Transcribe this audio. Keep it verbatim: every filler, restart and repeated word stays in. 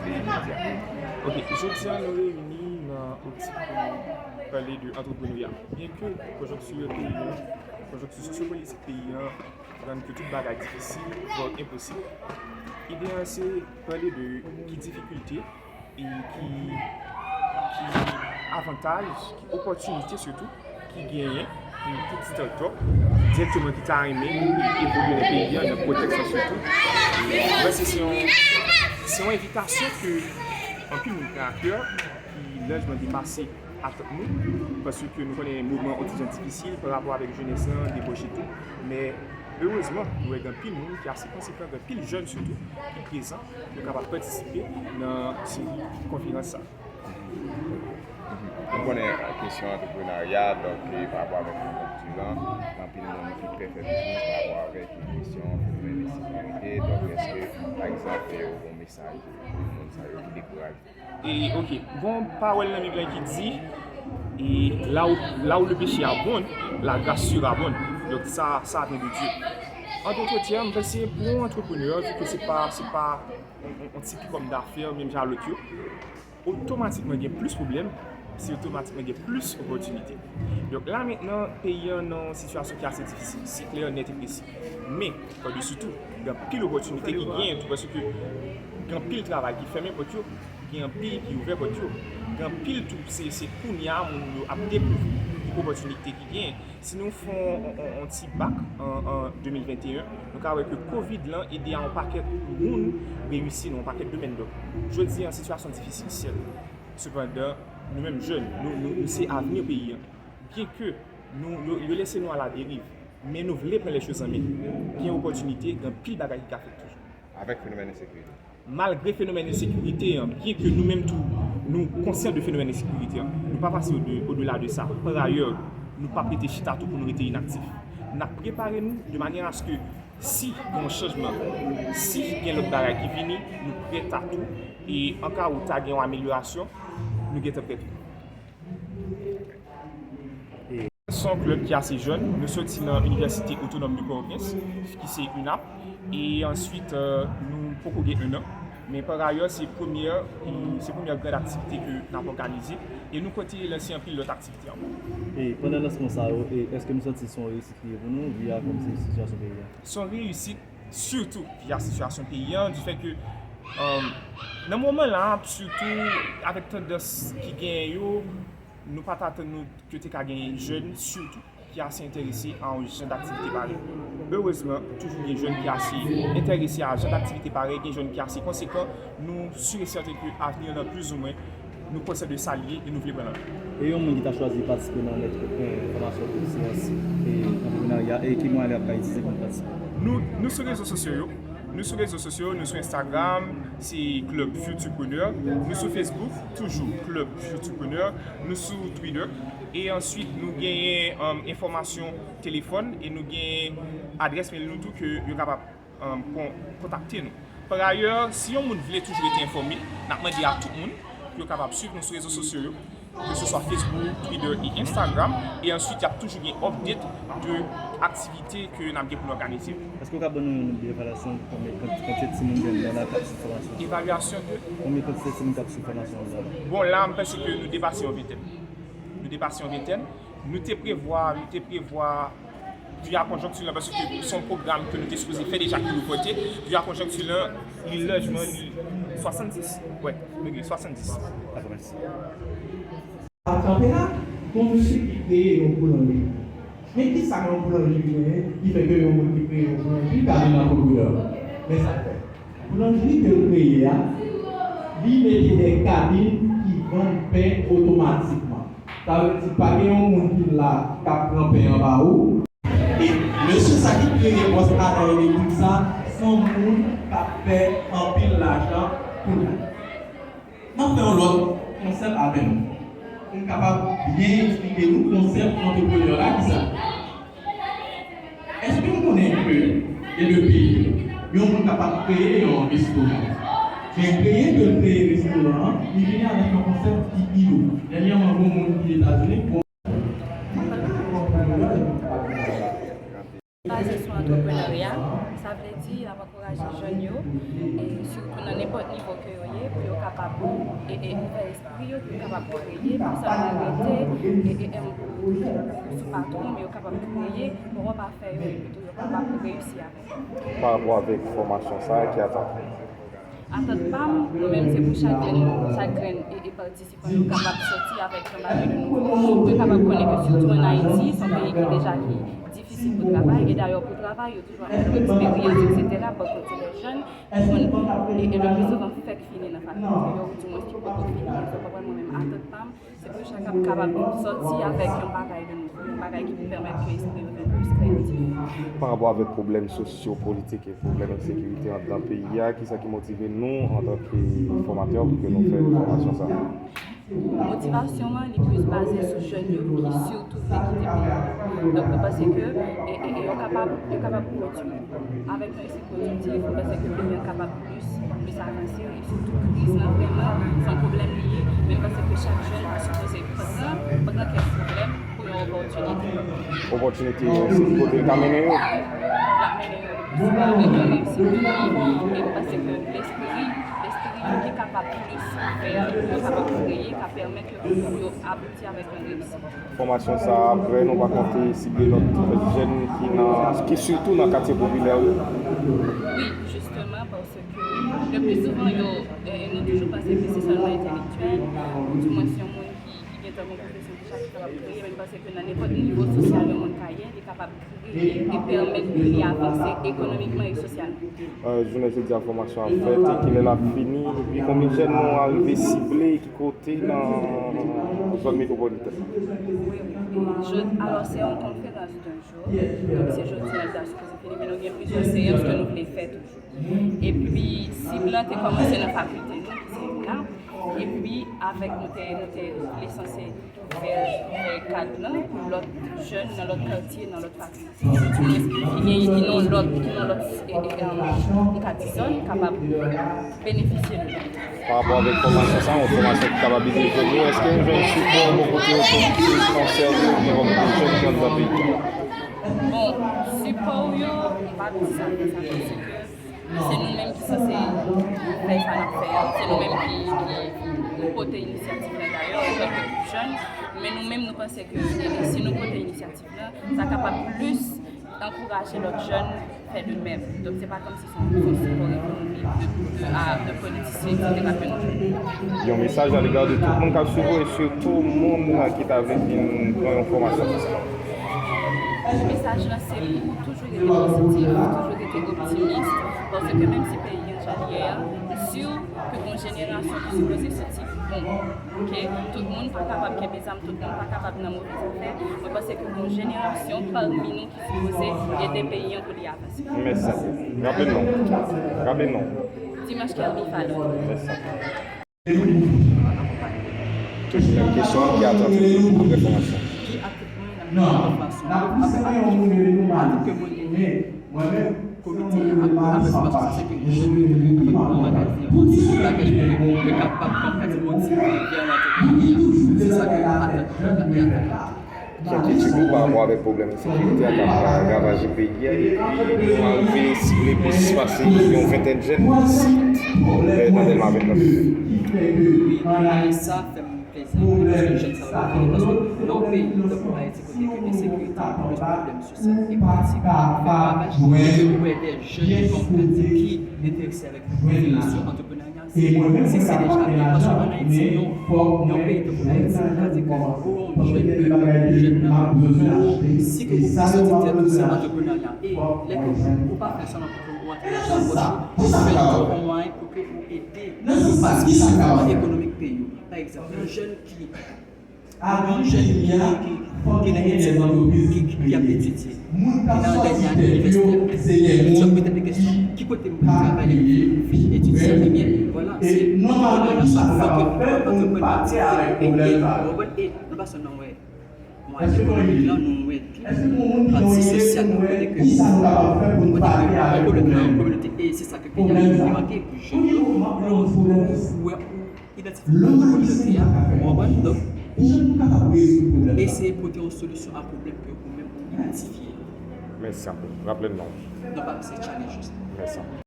Ok, jodi a nou reyini nan optik pou pale de antreprenarya. Byenke konjonkti peyi an, konjonkti sosyopolitik peyi an rann ke tout bagay difisil, vwa enposib. Ide an se pale de ki difikilte e ki, ki avantaj, ki opòtinite sitou ki genyen pou tout start-up dirèkteman ki ta renmen evolye nan peyi an, nan kontèks lan sitou. Mwen se, se yon, se yon envitasyon ke anpil moun pran a kè, ki lajman depase atant nou, paske nou konnen moman an ti jan difisil pa rapò avèk jenès lan, debòch e tou. Men erezman, nou wè gen anpil moun ki ase konsekan, gen anpil jèn sitou ki prezan, yo kapab patisipe nan seri konferans sa. Nou konnen kesyon antreprenarya, donk, e pa rapò avèk konjonkti lan, gen anpil moun ki pè fè biznis pa rapò avèk kesyon fenomèn ensekirite. Donk, èske, pa egzanp, e ou gen yon mesaj pou moun sa yo ki dekouraje? E, ok, gon pawòl nan Bib lan ki di, e, là où, là où le péché abonde, la grâce surabonde. Donk, sa, sa vyen de Dye. An dòt tèm, mwen panse pou yon antreprenè, vi ke se pa, se pa yon, yon ti kòm dafè, menm jan a lòt yo, otomatikman gen plis pwoblèm, se otomatikman gen plis opòtinite. Donk la mentnan, peyi an nan yon sitiyasyon ki ase difisil, se klè, nèt e presi. Men, pa desi tou, gen anpil opòtinite ki genyen tou, paske gen anpil travay ki fèmen pòt yo, gen anpil ki ouvè pòt yo. Gen anpil tou, se, se kounye a moun yo ap dekouvri ki opòtinite ki genyen. Si nou fè yon, yon, yon ti bak an, an de mil venteyen, nou ka wè ke kovid lan ede a yon pakèt moun reyisi nan yon pakèt domèn. Donk, jodi a, sitiyasyon difisil, sèt. Sepandan, nou menm jèn, nou, nou, nou se avni peyi an. Byenke nou, yo, yo lese nou aladeriv, men nou vle pran lèchoz an men. Gen opòtinite, gen anpil bagay ki ka fèt toujou. Avèk fenomèn ensekirite. Malgre fenomèn ensekirite an, byenke nou menm tou, nou konsyan de fenomèn ensekirite an, nou pa pase ode, odela de sa. Parayè, nou p ap rete chita tou pou nou rete inaktif. N ap prepare nou de manyè aske si gen yon chanjman, si gen lòt bagay ki vini, nou prèt a tou. E an ka ou ta gen yon amelyorasyon, nou gentan prèt tou. Se yon klèb ki ase jèn. Nou soti nan Inivèsite Otonòm de Pòtoprens, ki se UNAP. E answit, euh, nou poko gen en an. Men parayè, se premyè, e se premyè gran aktivite ke n ap òganize. E nou kontinye lanse anpil lòt aktivite ankò. E pandan lansman sa yo, e èske nou santi se yon reyisit li ye pou nou, vi a kòm se sitiyasyon peyi a? Se yon reyisit, sitou vi a sitiyasyon peyi an, difè ke, um, nan moman la, sitou avèk tandans ki genyen yo, nou pa t atann nou ke te ka genyen jèn, sitou, ki ase enterese a yon jan daktivite parèy. Erezman, toujou gen jèn ki ase enterese a jan daktivite parèy, gen jèn ki ase konsekan, nou si e sèten ke avni an nan plizoumwen, nou konsyan de sa l ye e nou vle pran l an men. E yon moun ki ta chwazi patisipe nan nèt, e, fòmasyon pou seyans, e, antreprenarya, e ki mwayen li ap ka itilize pou l patisipe? Nou, nou sou rezo sosyo yo. Nou sou rezo sosyo, nou sou Instagram, se Club Futurpreneur. Nou sou Facebook, toujou Club Futurpreneur. Nou sou Twitter. E answit, nou genyen, um, enfòmasyon telefòn e nou genyen adrès mèl nou tou ke yo kapab, um, kon-, kontakte nou. Parayè, si yon moun vle toujou rete enfòme, n ap mande a tout moun pou yo kapab swiv nou sou rezo sosyo yo, ke se swa Facebook, Twitter e Instagram, e answit y ap toujou gen update de aktivite ke n ap gen pou n òganize. Èske w ka ban nou yon evalyasyon de konbyen kantite timoun ki anndan la k ap swiv fòmasyon an? Evalyasyon de? Konbyen kantite timoun k ap swiv fòmasyon an anndan la? Bon, la, m panse ke nou depase yon ventèn. Nou depase yon ventèn. Nou te prevwa, nou te prevwa, vi a konjonkti lan, paske se yon pwogram ke nou te sipoze fè deja ki repòte, vi a konjonkti lan, li lajman, li swasanndis. Wè, nou gen swasanndis. Dakò, mèsi. Ap kanpe la, gon mesye ki kreye yon boulanjri. Men kisa yon boulanjri genyen ki fè ke yon moun ki kreye yon boulanjri ka vin antreprenè? Men sa l fè. Boulanjri ke l kreye a, li mete de kabin ki vann pen otomatikman. Sa vle di pa gen yon moun ki la k ap pran pen anba ou. E mesye sa ki kreye pòs adan elektrik sa, se yon moun k ap fè anpil lajan kounye a. M ap fè yon lòt konsèp avè nou, pou m kapab byen eksplike nou konsèp antreprenè a ki sa. Èske nou konnen ke gen de peyi, yon moun kapab kreye yon restoran, men kreye ke l kreye restoran an, li vini avèk yon konsèp ki pi lou. Dènyèman, gon moun ki Etazini, bon, Baze sou antreprenarya, sa vle di l ap ankouraje jèn yo, e sitou nan nenpòt nivo ke yo ye, pou yo kapab e, e, ouvè lespri yo, pou yo kapab kreye, pa sèlman rete e, e, e, sou patwon, men yo kapab kreye, Bondye pa fè yo, epi tou yo kapab reyisi avè l. Pa rapò avèk fòmasyon sa a, ki atant ou? Atant pa m, mwen menm, se pou chak grenn, chak grenn e, e, patisipan yo kapab sòti avèk yon bagay de nouvo, pou yo kapab konnen ke sitou ann Ayiti, se yon peyi ki deja ki difisil pou travay, e dayè pou travay, yo toujou ap pran eksperyans, etsetera, bò kote lè jèn, e, e le pli souvan fèk fini nan fakilte yo, oudimwens ki poko fini. Ou konprann, mwen menm, atant pa m, se pou chak ap kapab sòti avèk yon bagay de nouvo, yon bagay ki pou pèmèt ke espri yo vin plis kreyatif. Pa rapò avèk pwoblèm sosyo-politik e pwoblèm ensekirite anndan peyi a, kisa ki motive nou antanke fòmatè pou ke nou fè fòmasyon sa a? Motivasyon an, li plis baze sou jèn yo ki sitou vle kite peyi a. Donk, nou panse ke e, e, e yo kapab, yo kapab pwodui. Avèk yon espri pwodiktif, nou panse ke peyi an kapab plis, plis avanse, e sitou kriz lan vrèman, se yon pwoblèm li ye, men m panse ke chak jèn ta sipoze pran, pran kèk pwoblèm pou yon opòtinite. Opòtinite yo, se ki kote l ka mennen yo? L ap mennen yo le plis souvan avèk yon reyisi peyi, e m panse ke lespri, lespri yo ki kapab plis ouvè, yo kapab kreye, ka pèmèt yo, yo abouti avèk yon reyisi. Fòmasyon sa a, apre, nou pa konte sible lòt jèn ki nan, ki sitou nan katye popilè yo? Wi, jisteman, paske le pli souvan, yo, e, nou toujou panse ke se sèlman entèlektyèl, oudimwens yon moun ki, ki gen tan gon pwofesyon deja ki kapab kreye, men m panse ke nan nenpòt nivo sosyal yon moun ka ye, li kapab kreye e pèmèt ke li avanse ekonomikman e sosyalman. Jounen jodi a, fòmasyon ap fèt, e kilè l ap fini, epi konbyen jèn nou arive sible, e ki kote nan zòn metwopolitèn? Wi, wi. Jodi, alò, se yon konferans de jou, donk se jodi a l ta sipoze fini, men nou gen plizyè seyans ke nou vle fè toujou. Epi, sib lan te kòmanse nan fakilte nou, ki se UNAP, epi avèk nou te, nou te, li sanse ouvè, ouvè kad lan pou lòt jèn nan lòt katye, nan lòt fakilte. Ki gen, ki nan lòt, ki nan lòt, e, e, e, m ka di zòn, kapab benefisye de li. Pa rapò avèk fòmasyon sa, yon fòmasyon ki kapab ede jèn yo, èske nou jwenn sipò bò kote otorite, konsènan bò kote jèn ki anndan peyi? Bon, sipò yo, m p ap di sa konsa, paske se nou menm ki sanse fè sa n ap fè a, se nou menm ki, ki pote inisyativ la dayè, antanke jèn, men nou menm nou panse ke, e, si nou pote inisyativ la, sa kapab plis ankouraje lòt jèn fè de menm. Donk, se pa kòmsi se yon, se yon sipò ekonomik de, de, a, de politisyen, etsetera ke nou jwenn. Yon mesaj alega de tout moun k ap swiv ou e sitou moun ki ta vle vin pran yon fòmasyon konsa. Mesaj la, se pou toujou rete pozitif, toujou rete optimis, paske menm si peyi an jan li ye a, m si ke gon jenerasyon ki sipoze soti bon. Oke? Tout moun pa kapab kenbe zam, tout moun pa kapab nan move zafè. Mwen panse ke gon jenerasyon pami nou ki sipoze ede peyi an pou li avanse. Mèsi anpil. Raple non. Raple non. Dimanche Kerby Fallon. Mèsi anpil. Toujou menm kesyon an, ki atant ou apre fòmasyon? Ki atant mwen nan menm fason, apre atant ke mwen genyen, komite ak avèk fòmasyon sa se ke jèn yo kapab pran bagay yo, bagay yo, yo kapab kòm ka di motive vè lantrepreneryè. Se sa ke atant jèn la e atant. Ki enkyetid ou pa rapò avèk pwoblèm ensekirite a k ap ravaje peyi a, epi nou arive sible plis pase yon ventèn jèn isit, nan Dèlma vennèf? Wi, e sa fè m plezi anpil paske jèn sa yo vini, paske nan yon peyi tankou Ayiti kote ke ensekirite, plis pwoblèm sosyal e politik ap fè ravaj, e ke ou wè de jèn kòm ka di ki enterese avèk fè sou antreprenarya, se, se, se deja byen, paske ann Ayiti, yon, yon peyi tankou Ayiti, sa vle di ke pou yon jèn, ke jèn nan, si ke ou soti tèt ou se antreprenarya, e lè ke ou pa fè sèlman pou ke ou antre lajan nan pòch ou, ou fè l tou yon mwayen pou ke ou ede pase sou ekonomik peyi ou. Pa egzanp, yon jèn ki Yon jèn ki, ki, ki nan etid, ki, ki, ki ap etidye, ki nan dènye ane inivèsitè, li di, petèt li kesyon, ki kote m pral travay lè m fin etidye? Ebyen, vwala, se antreprenarya sa, fòk ke antreprenè ede, ou konprann? E nou pa sèlman wè mwayen ekonomik lan, nou wè tou pati sosyal, kote ke, kote ke yon pwoblèm nan yon kominote, e se sa ke peyi a toujou manke pou jèn yo, pou wè ou idantifye kominote a, ou konprann? Donk, eseye pote yon solisyon a pwoblèm ke ou menm ou idantifye. Mèsi anpil. Raple n non. Non pa m se Charlie Juste. Mèsi anpil.